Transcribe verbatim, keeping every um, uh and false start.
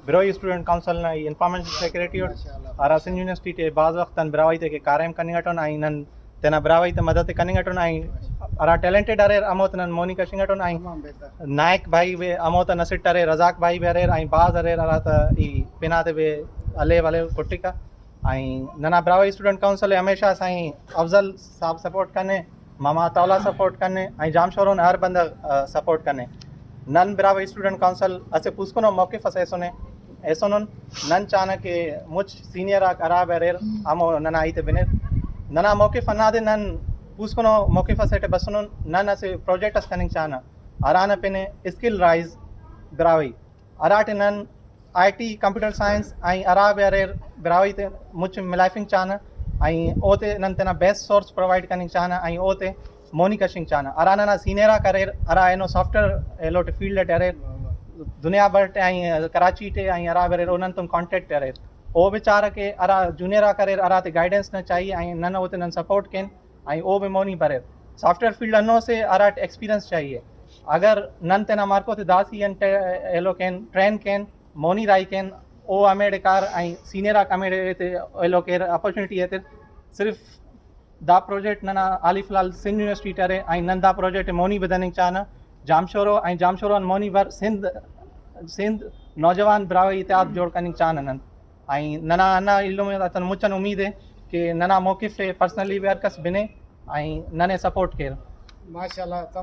Brahui student council نا ای information secretary it, ہرا Sindh university T بھاز وخت آن براہوئی تے کہ کاریم کننگ اٹن، آئی نن تینا براہوئی تے مدد ءِ کننگ اٹن، آئی ہرا ٹیلنٹڈ اریر ہموتے نن مونی کشنگ اٹن، آئی نائک بھائی بھی ہموتا نسٹ اریر، رزاق بھائی بھی اریر، آئی بھاز اریر ہراتا ای پنا تے بھی ہلے ولے کٹکا۔ آئی ننا براہوئی اسٹوڈنٹ کونسل ءِ ہمیشہ سائیں افضل صاحب سپورٹ کنے، ماما طاولا سپورٹ کنے، آئی جام شورون ہر بندغ، آ، سپورٹ کنے۔ نن براہوئی اسٹوڈنٹ کونسل اسہ پوسکنو موقف اس ایسنے، ایسونن۔ نن چانہ کہ مچ سینئر آک ہرا بھی اریر، ہمو ننا ہیت ءِ بنیر۔ ننا موقف ہندادے، نن پوسکنو موقف اسیٹی بسنن، نن اسہ پروجیکٹ اس کننگ چانہ، ہرانا پن ءِ اسکل رائز براہوئی، ہراٹی نن آئی ٹی، کمپیوٹر سائنس، آئی ہرا بھی اریر براہوئی تے مچ ملائفنگ چانہ، آئی اوتے نن تینا بیسٹ سورس پرووائڈ کننگ چانہ، آئی اوتے مونی کشنگ چانہ۔ ہرا ننا سینئر آک اریر، ہرا اینو سافٹ ویئر ایلو ٹی فیلڈ اٹ اریر، دنیا بھر ٹی آئی، کراچی ٹی آئی ہرا بریر، او نن تون کانٹیکٹ اریر۔ او بیچارہ کہ ہرا جونیئر آک اریر، ہراتے گائیڈنس نا چاہیے، آئی نن اوتے نن سپورٹ کین، آئی او بھی مونی بریر۔ سافٹ ویئر فیلڈ ہنو سے ہراٹ ایکسپیرینس چاہیے۔ اگر نن تینا مارکو تے داسی ان ٹے-، aloe can, train can, Muni راہی کین، او ہمیڑے کار، آئی سینئر آک ہمیڑے تے ایلو کیر، اپورچونیٹی ایتر۔ صرف دا پروجیکٹ ننا حالی فی الحال سندھ یونیورسٹی ٹی ارے، آئی نن دا پروجیکٹ مونی بدننگ چانہ، جامشورو، آئی جامشورو آن مونی بر سندھ، سندھ نوجوان براہوئی اتحاد جوڑ کننگ چانہ نن۔ آئی ننا ہندا ایلم اتن مچن امید ءِ کہ ننا موقف ءِ پرسنلی بھی ہر کس بنے، آئی ننے سپورٹ کیر۔ ماشاءاللہ، تمام